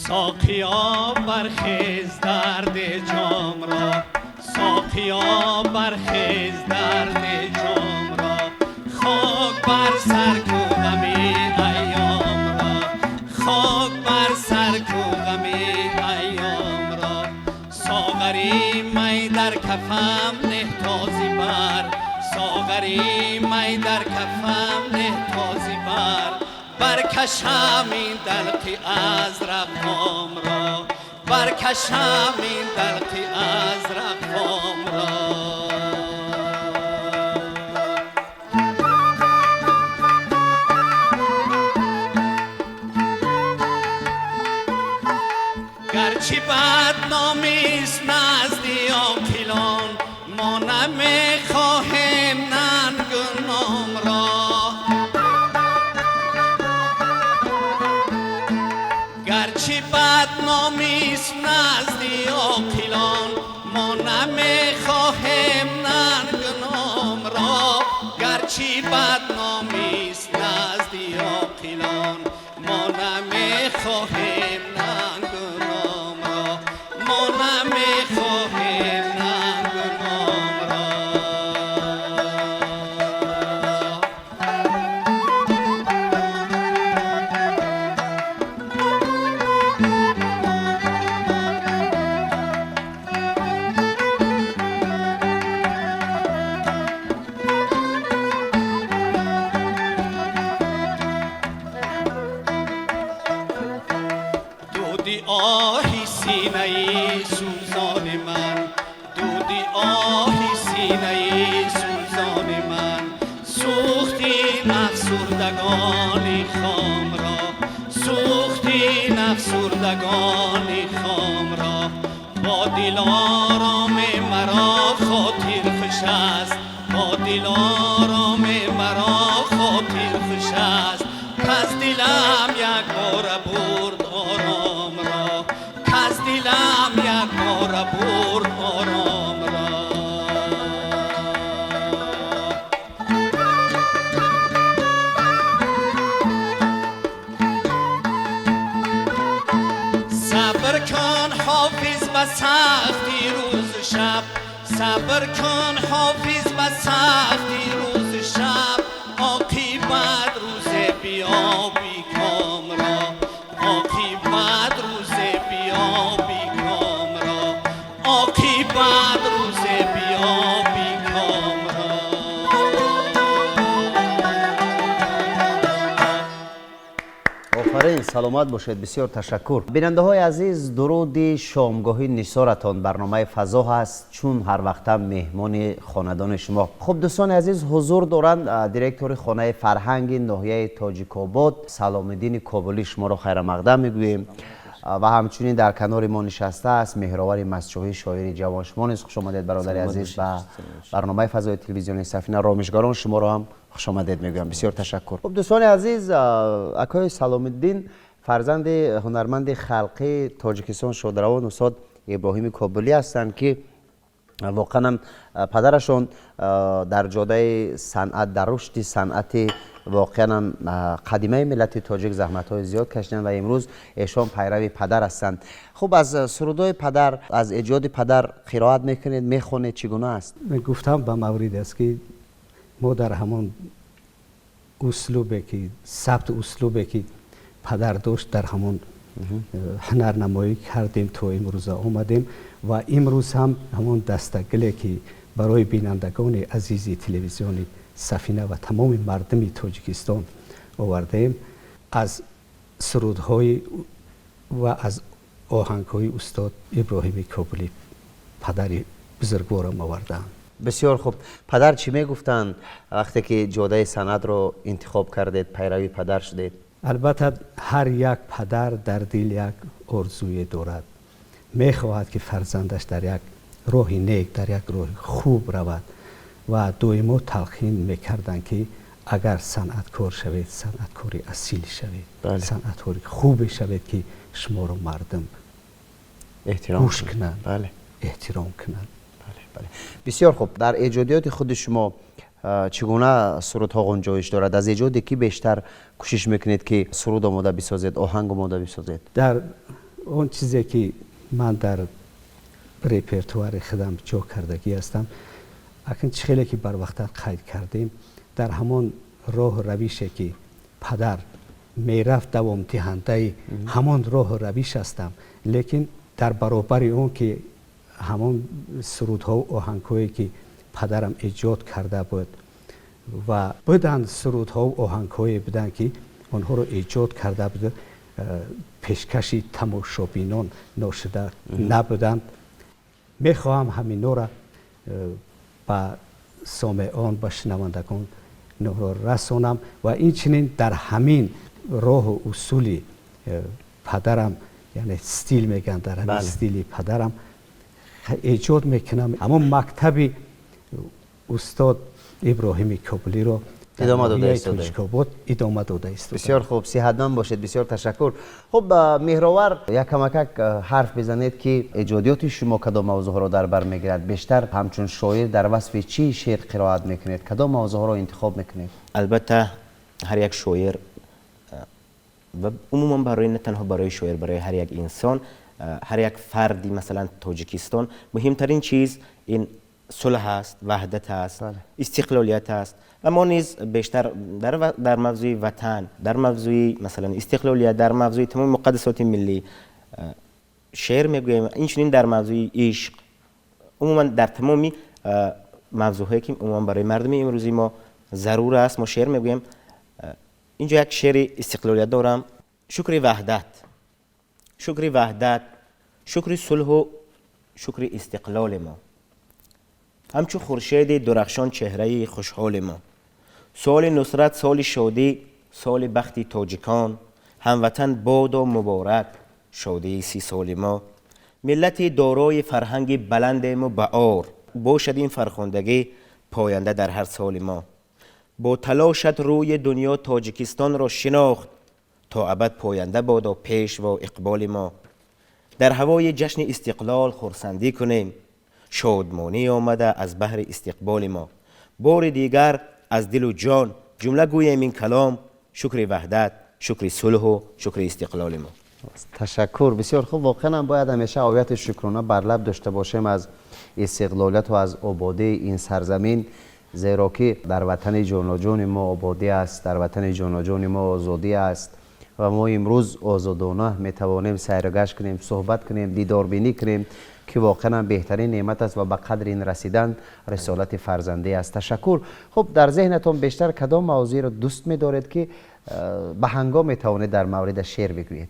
Соқиё, бархез, дарди ҷомро, соқиё, бархез, дарди ҷомро, хок бар сар ку ғами айёмро, хок бар сар ку ғами айёмро. Соғари май дар кафам неҳ тозӣ бар, соғари май дар кафам неҳ тозӣ бар, баркашам ин далқи азрақфомро, баркашам ин далқи азрақфомро. Гарчи бадномист назди оқилон, мо намехоҳем нангу номро. Гарчи бадномист назди оқилон, мо намехоҳем нангу номро. Гарчи бадномист назди оқилон, мо намехоҳем нангу номро, мо намехоҳем нангу номро. Дуди оҳи синаи сӯзони ман, дуди оҳи синаи сӯзони ман, сӯхтин афсурдагони хомро, сӯхтин афсурдагони хомро. Бо дилороме маро хотир хуш аст, бо дилороме маро хотир хуш аст, каз дилам як бора бурд оромро, каз дилам як бора бурд оромро. Сабр кун, ҳофиз, ба сахти рӯзу шаб, сабр кун, ҳофиз, ба сахти рӯзу шаб, оқибат рӯзе биёби комро, оқибат рӯзе биёби комро, оқибат рӯзе биёби комро. Офарин, саломат бошед, бисёр ташаккур. Бинандаҳои азиз, дуруди шомгоҳӣ нисоратон. Барномаи «Фазо» ҳаст, чун ҳар вақта меҳмони хонадони шумо. Хуб, дӯстони азиз, ҳузур доранд директори хонаи фарҳанги ноҳияи Тоҷикобод Саломиддини Кобулӣ. Шуморо хайрамақдам мегӯем. Ва ҳамчунин дар канори мо нишастааст Меҳровари Мастчоҳӣ, шоири ҷавон. Шумо низ хушомадед, бародари азиз, ба барномаи «Фазои» телевизиони Сафина. Ромишгарон, шуморо ҳам хушомадед мегӯям, бисёр ташаккур. Хуб, дӯстони азиз, акои Саломиддин фарзанди ҳунарманди халқии Тоҷикистон, шодравон устод Иброҳими Кобулӣ ҳастанд, ки воқеан ҳам падарашон дар ҷодаи санъат, дар рушди санъати воқеан ҳам қадимаи миллати тоҷик заҳматҳои зиёд кашиданд ва имрӯз эшон пайрави падар ҳастанд. Хуб, аз сурудҳои падар, аз эҷоди падар қироат мекунед, мехонед, чӣ гуна аст? Гуфтам, ба маврид аст, ки мо дар ҳамон услубе ки, сабт услубе ки падар дошт, дар ҳамон ҳунарнамоӣ кардем, то имрӯза омадем. Ва имрӯз ҳам ҳамон дастагиле ки барои бинандагони азизи телевизиони Сафина ва тамоми мардуми Тоҷикистон овардаем, аз сурудҳои ва аз оҳангҳои устод Иброҳими Кобулӣ, падари бузургворам, овардаам. Бисёр хуб. Падар чӣ мегуфтанд вақте ки ҷодаи санъатро интихоб кардед, пайрави падар шудед? Албатта, ҳар як падар дар дил як орзуе дорад, мехоҳад, ки фарзандаш дар як роҳи нек, дар як роҳи хуб равад ва доимо талқин мекарданд, ки агар санъаткор шавед, санъаткори асил шавед, санъаткори хубе шавед, ки шуморо мардум гӯш кунанд, эҳтиром кунанд. Бисёр хуб. Дар эҷодиёти худи шумо чӣ гуна сурудҳо ғунҷоиш дорад? Аз эҷоде ки бештар кӯшиш мекунед, ки суруд омода бисозед, оҳанг омода бисозед? Дар он чизе ки ман дар репертуари худам ҷо кардагӣ ҳастам, акн чӣ хеле ки барвақттар қайд кардем, дар ҳамон роҳу равише ки падар мерафт, давомдиҳандаи ҳамон роҳу равиш ҳастам. Лекин дар баробари он ки ҳамон сурудҳо, оҳангҳое ки падарам эҷод карда буд ва буданд, сурудҳо, оҳангҳое буданд, ки онҳоро эҷод карда буд, пешкаши тамошобинон ношуда набуданд. Мехоҳам ҳаминора ба сомеон, ба шунавандагон инҳоро расонам ва инчунин дар ҳамин роҳу усули падарам, яъне стил мегӯянд, дар ҳамин стили падарам эҷод мекунам. Ҳамон мактаби устод Иброҳими Кобулиро идома дода истодаед. Тоҷикобод идома дода истодаам. Бисёр хуб, сиҳатманд бошед, бисёр ташаккур. Хуб, Меҳровар, якамакак ҳарф бизанед, ки эҷодиёти шумо кадом мавзӯъҳоро дар бар мегирад? Бештар ҳамчун шоир дар васфи чӣ шеър қироат мекунед? Кадом мавзӯъҳоро интихоб мекунед? Албатта, ҳар як шоир ва умуман барои, на танҳо барои шоир, барои ҳар як инсон, ҳар як фарди, масалан, Тоҷикистон муҳимтарин чиз ин сулҳ аст, ваҳдат аст, истиқлолият аст. Ва мо низ бештар дар мавзӯи ватан, дар мавзӯи, масалан, истиқлолият, дар мавзӯи тамоми муқаддасоти миллӣ шеър мегӯем, инчунин дар мавзӯи ишқ, умуман дар тамоми мавзӯъҳое ки умуман барои мардуми имрӯзи мо зарур аст, мо шеър мегӯем. Инҷо як шеъри истиқлолият дорам. Шукри ваҳдат, шукри ваҳдат, шукри сулҳу шукри истиқлоли мо, ҳамчу хуршеди дурахшон чеҳраи хушҳоли мо, соли нусрат, соли шодӣ, соли бахти тоҷикон, ҳамватан, бодо муборак шодии 30 соли мо. Миллати дорои фарҳанги баландему баор, бошад ин фархундагӣ поянда дар ҳар соли мо. Бо талошат рӯи дунё Тоҷикистонро шинохт, то абад поянда бодо пешво иқболи мо. Дар ҳавои ҷашни истиқлол хурсандӣ кунем, шодмонӣ омада аз баҳри истиқболи мо. Бори дигар аз дилу ҷон ҷумла гӯем ин калом: шукри ваҳдат, шукри сулҳу шукри истиқлоли мо. Ташаккур, бисёр хуб. Воқеан ҳам бояд ҳамеша ояти шукрона бар лаб дошта бошем аз истиқлолияту аз ободии ин сарзамин, зеро ки дар ватани ҷоноҷони мо ободӣ аст, дар ватани ҷоноҷони мо озодӣ аст ва мо имрӯз озодона метавонем сайругашт кунем, суҳбат кунем, дидорбинӣ кунем, ки воқеан ҳам беҳтарин неъмат аст ва ба қадри ин расидан рисолати фарзандӣ аст. Ташаккур. Хуб, дар зеҳнатон бештар кадом мавзӯеро дӯст медоред, ки ба ҳангом метавонед дар маврида шеър бигӯед?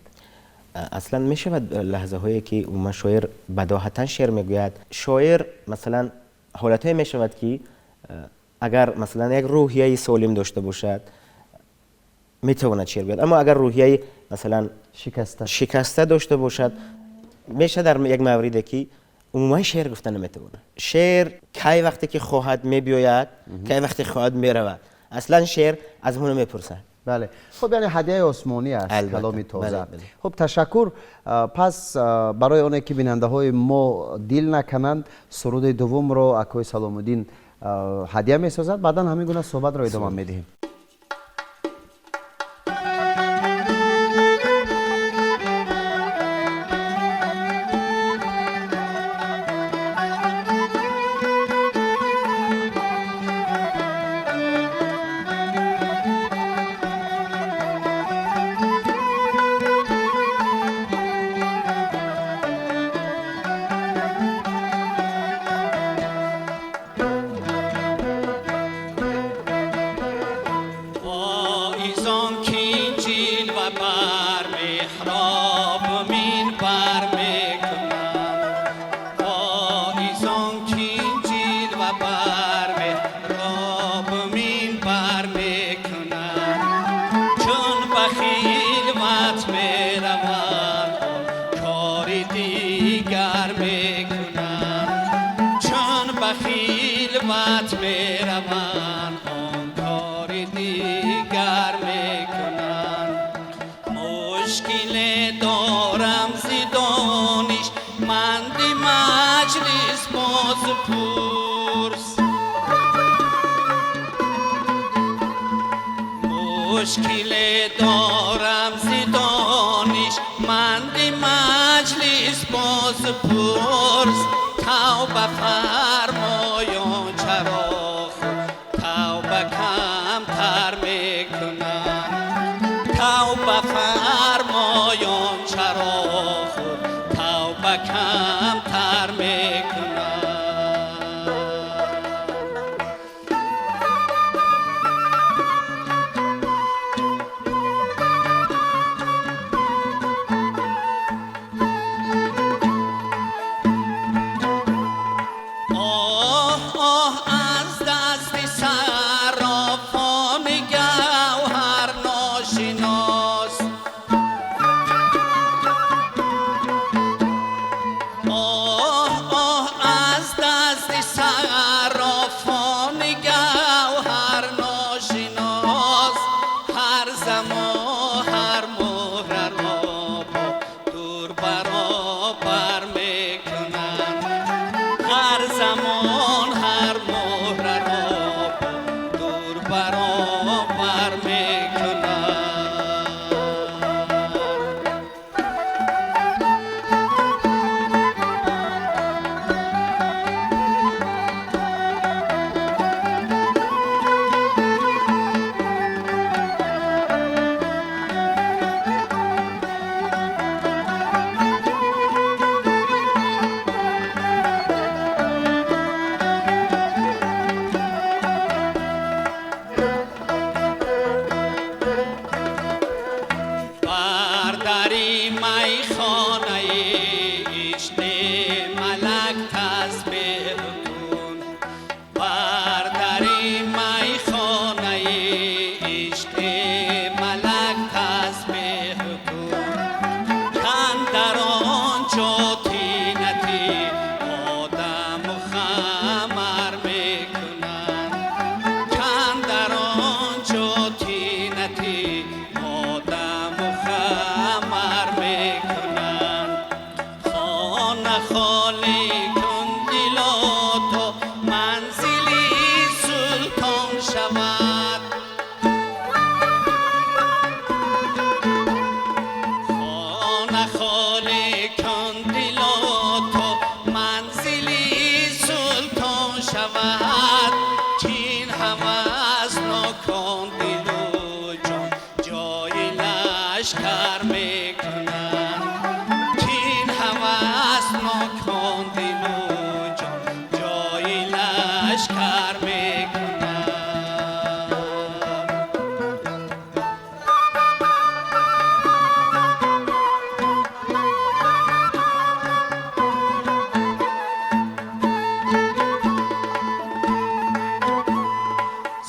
Аслан мешавад лаҳзаҳое ки умуман шоир бадоҳатан шеър мегӯяд. Шоир, масалан, ҳолатҳое мешавад, ки агар, масалан, як рӯҳияи солим дошта бошад, метавонад шеър гӯяд, аммо агар рӯҳияи, масалан, шикаста шикаста дошта бошад, мешавад дар як мавриде ки умуман шеър гуфта наметавонад. Шеър кай вақте ки хоҳад мебиёяд, кай вақте хоҳад меравад. Аслан шеър аз мо намепурсад. Бале, хуб, яъне ҳадияи осмонӣ аст каломи тоза. Хуб, ташаккур. Пас барои оне ки бинандаҳои мо дил накананд, суруди дуввумро акои Саломуддин ҳадия месозад, баъдан ҳамин гуна суҳбатро идома медиҳем. халват мераванд, он кори дигар мекунанд. Мушкиле дорам зи дониш, манди маҷлис боз пурс. Мушкиле дорам зи дониш, манди маҷлис боз пурс. Тавба фармоён, чаро худ тавба камтар мекунанд? Тавба фармоён, чаро худ тавба камтар мекунанд? Оҳ, оҳ, аз дасти саррофони гавҳар ношинос. Оҳ, оҳ, аз дасти саррофони гавҳар ношинос. Ҳар замон ҳар муҳраро бо дур баробар мекунанд. Ҳар замон ҳар муҳраро бо дур баробар мекунанд. Бар дари майхонаи ишқи малак тасбеҳ кун. Бар дари майхонаи ишқи малак тасбеҳ кун. Кан дар он ҷо тинати одаму хамар мекунанд. Кан дар он ҷо тинати одаму хамар мекунанд. Хона холӣ кун дило, то манзили султон шавад. Хона холӣ кун дило, то манзили султон шавад. Кин ҳавас нокун дилу ҷон ҷои лашкар мекунанд. Кин ҳавас нокун дилу ҷон ҷои лашкар мекунанд.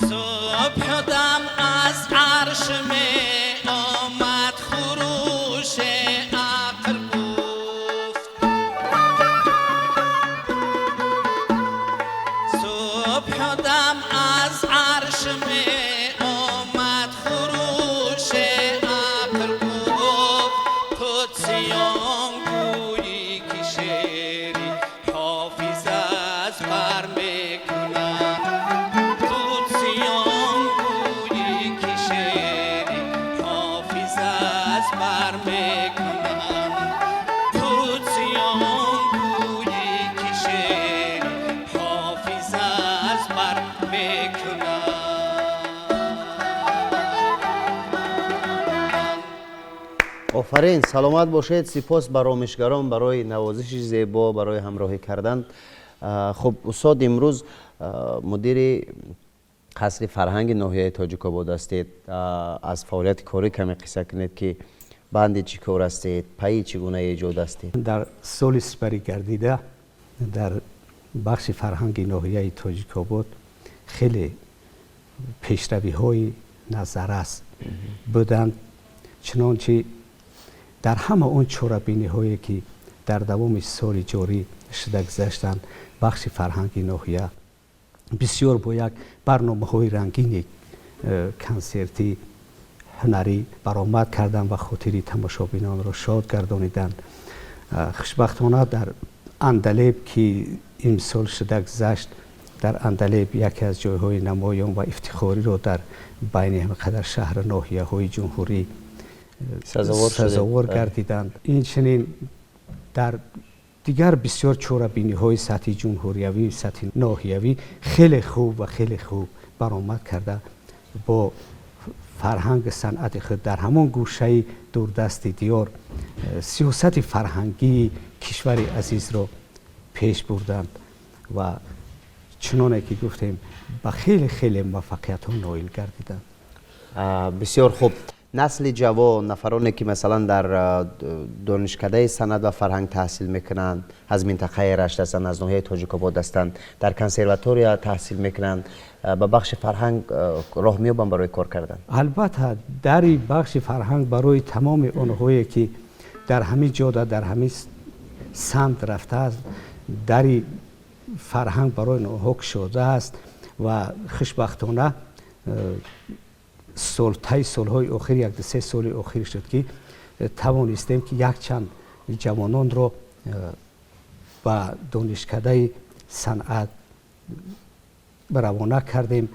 Субҳу дам аз арш меомад хурӯши ақл гуфт. Субҳу дам аз арш меомад хурӯши ақл гуфт. Қудсиён гӯйӣ ки шеъри ҳофиз аз бар мекунанд. Қудсиён гӯйӣ ки шеъри ҳофиз аз бар мекунанд. Қудсиён гӯйӣ ки шеъри ҳофиз аз бар мекунанд. Офарин, саломат бошед. Сипос ба ромишгарон барои навозиши зебо, барои ҳамроҳӣ кардан. Хуб, устод, имрӯз мудири қасри фарҳанги ноҳияи Тоҷикобод ҳастед. Аз фаъолияти корӣ каме қисса кунед, ки банди чӣ кор ҳастед, пайи чӣ гуна эҷод ҳастед? Дар соли сипарӣ гардида дар бахши фарҳанги ноҳияи Тоҷикобод хеле пешравиҳои назаррас буданд. Чунончи дар ҳама он чорабиниҳое, ки дар давоми соли ҷорӣ шуда гузаштанд, бахши фарҳанги ноҳия Бисёр бо як барномаҳои рангини консертӣ, ҳунарӣ баромад карданд ва хотири тамошобинонро шод гардониданд. Хушбахтона, дар Андалеб, ки имсол шуда гузашт, дар Андалеб яке аз ҷойҳои намоён ва ифтихориро дар байни ҳамқадар шаҳру ноҳияҳои ҷумҳурӣ сазовор гардиданд. Инчунин дар дигар бисёр чорабиниҳои сатҳи ҷумҳуриявӣ, сатҳи ноҳиявӣ хеле хуб ва хеле хуб баромад карда, бо фарҳанги санъати худ дар ҳамон гӯшаи дурдасти диёр сиёсати фарҳангии кишвари азизро пеш бурданд ва, чуноне ки гуфтем, ба хеле хеле муваффақиятҳо ноил гардиданд. Бисёр хуб. Насли ҷавон, нафароне ки, масалан, дар донишкадаи санъат ва фарҳанг таҳсил мекунанд, аз минтақаи Рашт ҳастанд, аз ноҳияи Тоҷикобод ҳастанд, дар консерватория таҳсил мекунанд, ба бахши фарҳанг роҳ меёбанд барои кор кардан? Албатта, дари бахши фарҳанг барои тамоми онҳое ки дар ҳамин ҷода, дар ҳамин самт рафтааст, дари фарҳанг барои онҳо кушодааст. Ва хушбахтона, сол таи солҳои охир, як се соли охир шуд, ки тавонистем, ки якчанд ҷавононро ба донишкадаи санъат равона кардем.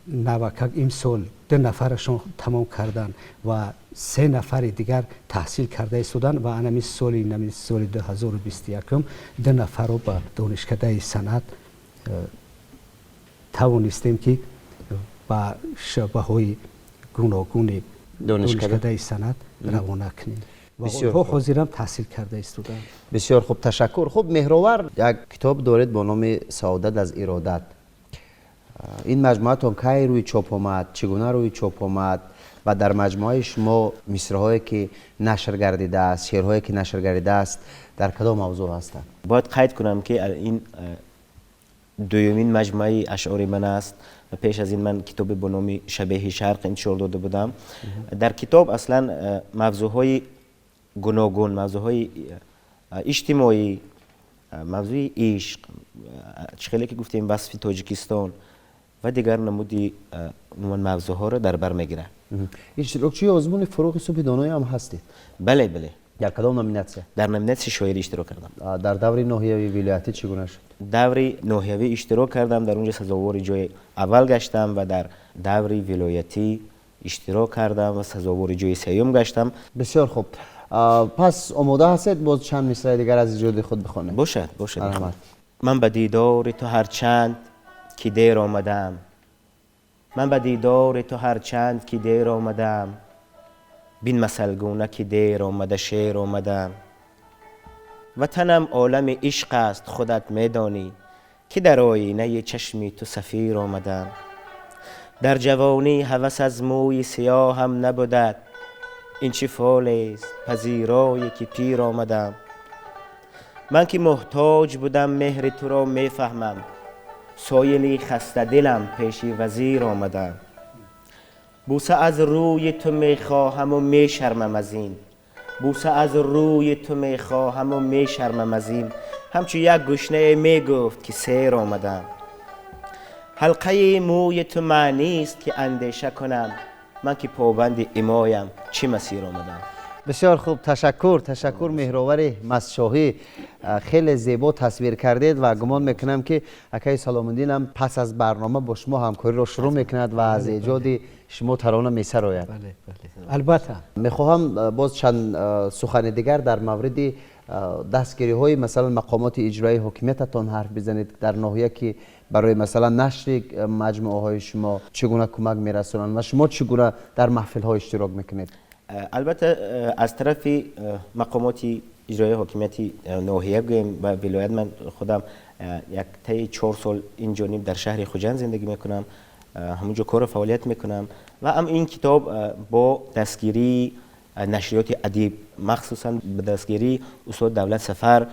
Навакак имсол ду нафарашон тамом карданд ва се нафари дигар таҳсил карда истоданд. Ва анами соли, нами соли 2021, ду нафарро ба донишкадаи санъат тавонистем, ки ба шӯъбаҳои гуногуни донишкадаи санъат равона кунем ва онҳо ҳозирам таҳсил карда истоданд. Бисёр хуб, ташаккур. Хуб, Меҳровар, як китоб доред бо номи «Саодат аз иродат». Ин маҷмӯаатон кай рӯи чоп омад, чӣ гуна рӯи чоп омад ва дар маҷмӯаи шумо мисраҳое ки нашр гардидааст, шеърҳое ки нашр гардидааст, дар кадом мавзӯъ ҳастанд? Бояд қайд кунам, ки ин дуюмин маҷмӯаи ашъори ман аст ва пеш аз ин ман китобе бо номи «Шабеҳи шарқ» интишор дода будам. Дар китоб аслан мавзӯъҳои гуногун, мавзӯъҳои иҷтимоӣ, мавзӯи ишқ, чӣ хеле ки гуфтем, васфи Тоҷикистон ва дигар намуди умуман мавзӯъҳоро дар бар мегирад. Иштирокчии озмуни «Фурӯғи субҳи доноӣ» ҳам ҳастед? Бале. Дар кадом номинатсия? Дар номинатсияи шоирӣ иштирок кардам. Дар даври ноҳиявӣ, вилоятӣ чӣ гуна шуд? Даври ноҳиявӣ иштирок кардам, дар он ҷо сазовори ҷои аввал гаштам ва дар даври вилоятӣ иштирок кардам ва сазовори ҷои сеюм гаштам. Бисёр хуб. Пас омода ҳастед боз чанд мисраи дигар аз иҷоди худ бихонед? Бошад. Марҳамат. Ман ба дидори ту ҳарчанд ки дер омадам, ман ба дидори ту ҳарчанд ки дер омадам, бин масалгуна ки дер омада шер омадам. Ватанам олами ишқ аст, худат медонӣ, ки дар оинаи чашми ту сафир омадам. Дар ҷавонӣ ҳавас аз мӯи сиёҳам набудад, ин чӣ фолест пазирое ки пир омадам. Ман ки муҳтоҷ будам, меҳри туро мефаҳмам, соили хастадилам, пеши вазир омадам. Бӯса аз рӯи ту мехоҳаму мешармам аз ин, бӯса аз рӯи ту мехоҳаму мешармам аз ин, ҳамчу як гушнае мегуфт ки сер омадам. Ҳалқаи мӯи ту маънист ки андеша кунам, ман ки побанди имоям, чӣ масир омадам. Бисёр хуб, ташаккур, ташаккур, Меҳровари Мастшоҳӣ. Хеле зебо тасвир кардед ва гумон мекунам, ки акаи Саломиддинам пас аз барнома бо шумо ҳамкориро шурӯъ мекунад ва аз эҷоди шумо тарона месарояд. Албатта. Мехоҳам боз чанд сухани дигар дар мавриди дастгириҳои, масалан, мақомоти иҷроии ҳокимиятатон ҳарф бизанед дар ноҳия, ки барои, масалан, нашри маҷмӯаҳои шумо чӣ гуна кӯмак мерасонанд ва шумо чӣ гуна дар маҳфилҳо иштирок мекунед. Албатта, аз тарафи мақомоти иҷроии ҳокимияти ноҳия гӯем ва вилоят, ман худам як таи 4 сол ин ҷониб дар шаҳри Хуҷанд зиндагӣ мекунам, ҳамунҷо кору фаъолият мекунам ва ам ин китоб бо дастгирии нашриёти «Адиб», махсусан ба дастгирии устод Давлат Сафар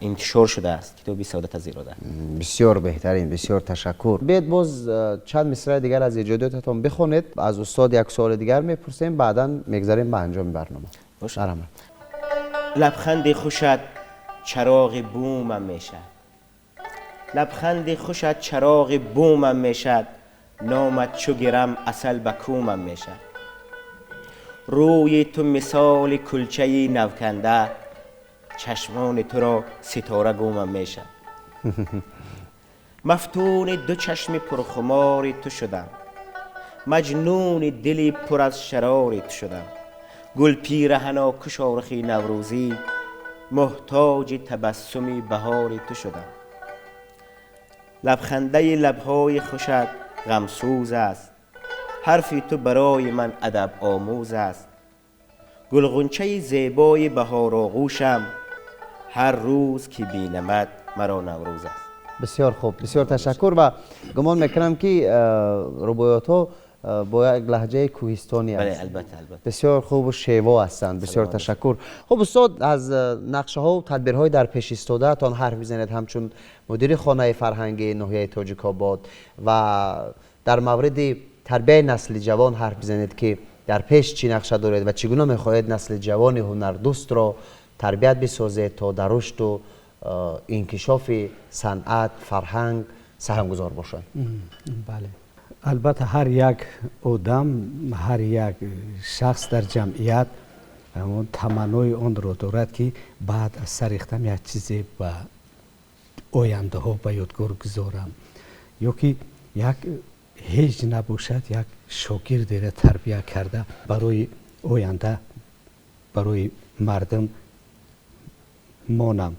интишор шудааст китоби «Саодат аз ирода». Бисёр беҳтарин, бисёр ташаккур. Биед, боз чанд мисраи дигар аз эҷодиётатон бихонед. Аз устод як суоли дигар мепурсем, баъдан мегзарем ба анҷоми барнома. Марҳамат. Лабханди хушат чароғи бумам мешавад. Лабханди хушат чароғи бумам мешад, номат чу гирам асал ба кумам мешад. Рӯи ту мисоли кулчаи навканда, чашмони туро ситора гумам мешад. Мафтуни ду чашми пурхумори ту шудам, маҷнуни дили пур аз шарори ту шудам. Гулпираҳано кушорухи наврӯзӣ, муҳтоҷи табассуми баҳори ту шудам. Лабхандаи лабҳои хушат ғамсӯз аст, ҳарфи ту барои ман адаб омӯз аст. Гулғунчаи зебои баҳороғӯшам, ҳар рӯз ки бинамад маро наврӯз аст. Бисёр хуб, бисёр ташаккур ва гумон мекунам ки рубоётҳо бо як лаҳҷаи кӯҳистонӣ аст. Албатта, албатта. Бисёр хубу шево ҳастанд. Бисёр ташаккур. Хуб, устод, аз нақшаҳо тадбирҳои дар пеш истодаатон ҳарф бизанед ҳамчун мудири хонаи фарҳангии ноҳияи Тоҷикобод ва дар мавриди тарбияи насли ҷавон ҳарф бизанед, ки дар пеш чӣ нақша доред ва чӣ гуна мехоҳед насли ҷавони ҳунардӯстро тарбият бисозед, то дар рушду инкишофи санъат, фарҳанг саҳмгузор бошанд. Бале, албатта, ҳар як одам, ҳар як шахс дар ҷамъият таманнои онро дорад, ки баъд аз сари худам як чизе ба ояндаҳо ба ёдгор гузорам ё ки як ҳеҷ набошад, як шогирдеро тарбия карда, барои оянда, барои мардум монам.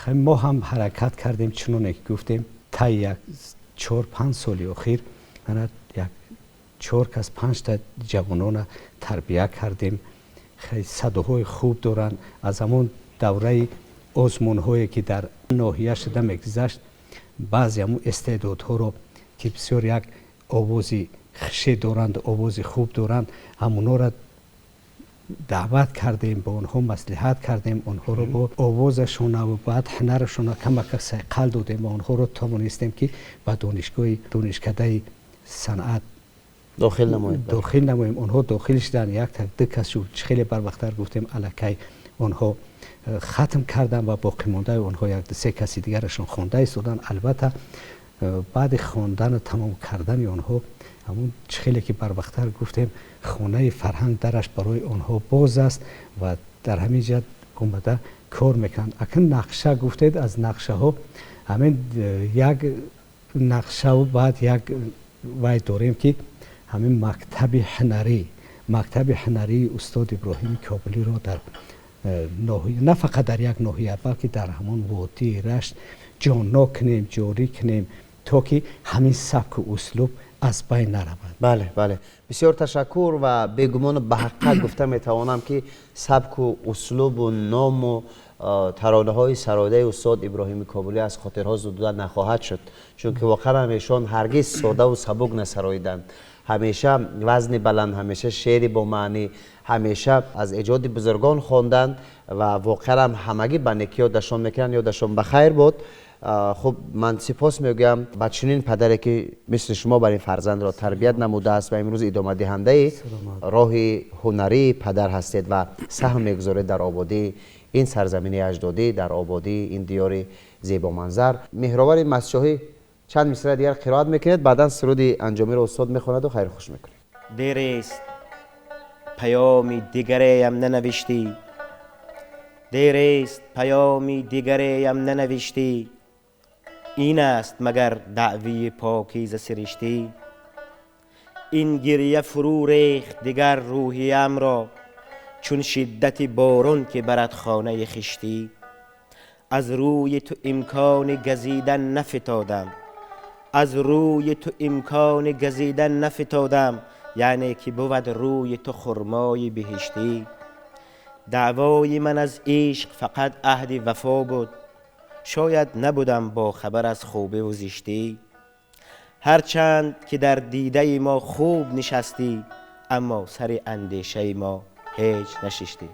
Мо ҳам ҳаракат кардем, чуноне ки гуфтем, таи як 4-5 соли охир ана як чор кас, панҷта ҷавонона тарбия кардем. Садоҳои хуб доранд. Аз ҳамон давраи озмунҳое, ки дар ноҳия шуда мегузашт, баъзе ҳамун истеъдодҳоро, ки бисёр як овози хуше доранд, овози хуб доранд, ҳамонҳоро даъват кардем, бо онҳо маслиҳат кардем, онҳоро бо овозашонаву баъд ҳунарашона камака сайқал додем ва онҳоро тавонистем, ки ба донишгоҳи донишкадаи санъат дохил намоем. Дохил намоем. Онҳо дохил шуданд, якта ду кас шуд. Хеле барвақттар гуфтем, аллакай онҳо хатм карданд ва боқимондаи онҳо як се каси дигарашон хонда истоданд. Албатта, баъди хондану тамом кардани онҳо, ҳамун хеле ки барвақттар гуфтем, хонаи фарҳанг дараш барои онҳо боз аст ва дар ҳамин ҷа омада кор мекунанд. Акн нақша гуфтед, аз нақшаҳо ҳамин як нақшаву баъд як вай дорем, ки ҳамин мактаби ҳунарии устод Иброҳими Кобулиро дар ноҳия, на фақат дар як ноҳия, балки дар ҳамон водии Рашт ҷоннок кунем, ҷорӣ кунем, то ки ҳамин сабку услуб аз байн наравад. Бале, бисёр ташаккур. Ва бегумону ба ҳақиқат гуфта метавонам, ки сабку услубу ному таронаҳои сароидаи устод Иброҳими Кобулӣ аз хотирҳо зудуда нахоҳад шуд, чунки воқеан ҳам эшон ҳаргиз содаву сабук насароиданд. Ҳамеша вазни баланд, ҳамеша шеъри бо маънӣ, ҳамеша аз эҷоди бузургон хонданд ва воқеан ҳам ҳамагӣ ба некӣ ёдашон мекунанд. Ёдашон ба хайр бод. Хуб, ман сипос мегӯям ба чунин падаре, ки мисли шумо бар ин фарзандро тарбият намудааст ва имрӯз идомадиҳандаи роҳи ҳунарии падар ҳастед ва саҳм мегузоред дар ободии ин сарзамини аҷдодӣ, дар ободии ин диёри зебоманзар. Меҳровари Мастчоҳӣ чанд мисра дигар қироат мекунед, баъдан суруди анҷомиро устод мехонаду хайрхуш мекунед. Дерест, паёми дигареям нанавиштӣ, дерест, паёми дигареям нанавиштӣ. Ин аст магар даъвии покиза сириштӣ? Ин гирья фурӯ рехт дигар рӯҳиямро, чун шиддати борон, ки барад хонаи хиштӣ. Аз рӯи ту имкони газидан нафитодам, аз рӯи ту имкони газидан нафитодам, яъне ки бувад рӯи ту хурмои биҳиштӣ. Даъвои ман аз ишқ фақат аҳди вафо буд, шояд набудам бохабар аз хубиву зиштӣ. Ҳарчанд ки дар дидаи мо хуб нишастӣ, аммо сари андешаи мо ҳеҷ нашиштӣ.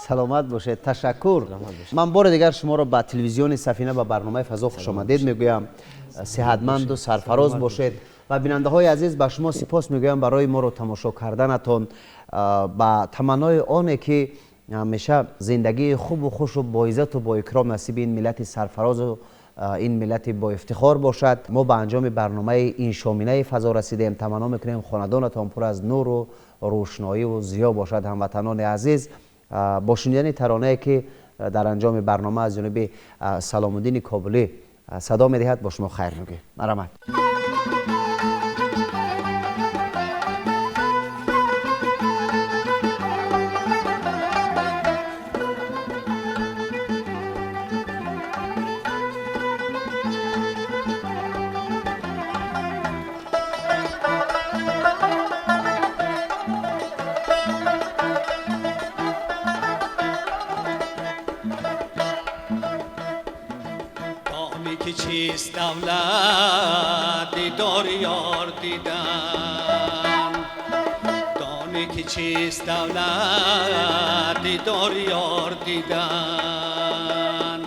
Саломат бошед, ташаккур. Ман бори дигар шуморо ба телевизиони Сафина, ба барномаи «Фазо» хушомадед мегӯям. Сиҳатманду сарфароз бошед. Ва бинандаҳои азиз, ба шумо сипос мегӯям барои моро тамошо карданатон. Ба таманнои оне ки ҳамеша зиндагии хубу хушу боиззату боикром насиби ин миллати сарфарозу Ин миллати бо ифтихор бошад. Мо ба анҷоми барномаи ин шоминаи фазо расидем. Таманно мекунем хонадонатон пур аз нуру рӯшноиву зиё бошад. Ҳамватанони азиз, бо шунидани таронае ки дар анҷоми барнома аз ҷониби Саломуддини Кобулӣ садо медиҳад, бо шумо хайр мегӯем. Марҳамат. Ки чист давлат дидори ёр дидан, донӣ ки чист давлат дидори ёр дидан.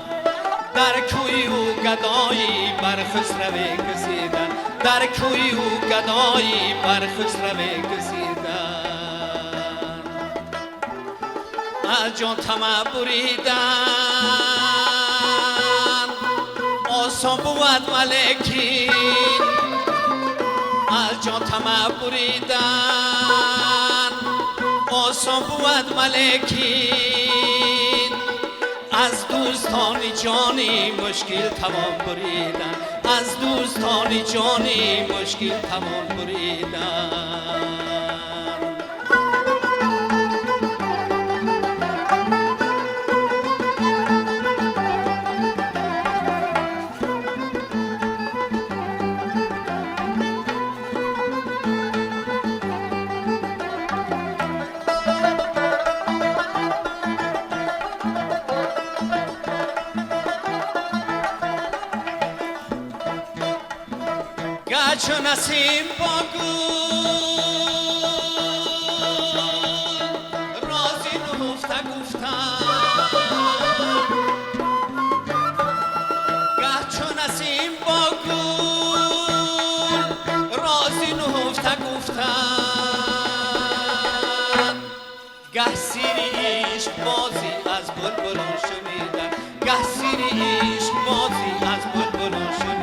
Дар кӯи ӯ гадоӣ бар хусраве гузидан, дар кӯи ӯ гадоӣ бар хусраве гузидан. Аз ҷон тамаъ буридан осон буд, валекин аз ҷон тамаъ буридан осон буд, валекин аз дӯстони ҷонӣ мушкил тавон буридан, аз дӯстони ҷонӣ мушкил тавон буридан. Чу насим бо гул рози нуҳуфта гуфтам, гаҳ чу насим бо гул рози нуҳуфта гуфтам, гаҳ сири ишқ бозӣ аз булбулон шунидан, гаҳ сири ишқ бозӣ аз булбулон шунидан.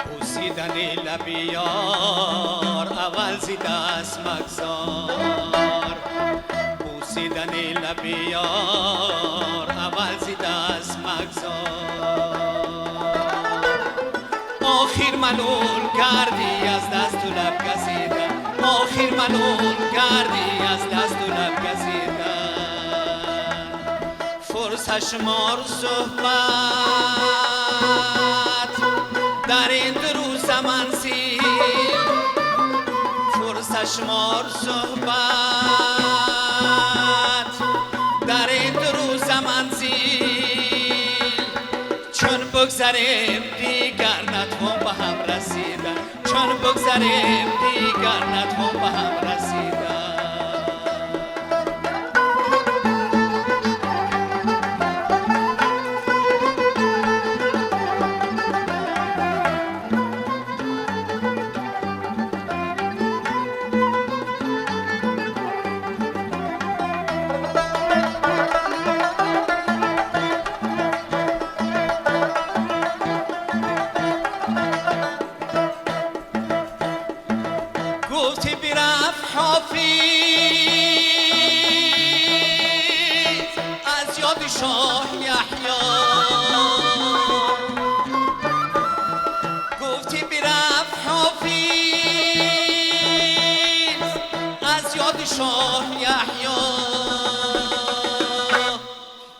بوسیدن لب یار اول ز دست مگذار، بوسیدن لب یار اول ز دست مگذار. آخر ملول گردی از دست و لب گزیدن، آخر ملول گردی از دست و لب گزیدن. فرصت شمار صحبت در این روز منزل، فرصت شمار صحبت در این روز منزل. چون بگذریم دیگر نتوان به هم رسیدن، چون بگذریم دیگر نتوان به هم رسیدن. گفتی برفت حافظ از یاد شاه یحیی، گفتی برفت حافظ از یاد شاه یحیی.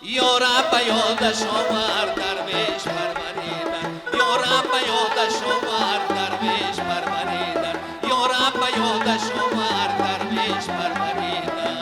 یا رب یادش آور درویش پروریدن، یا رب یادش آور درویش پروریدن، یا رب یادش آور درویش پروریدن.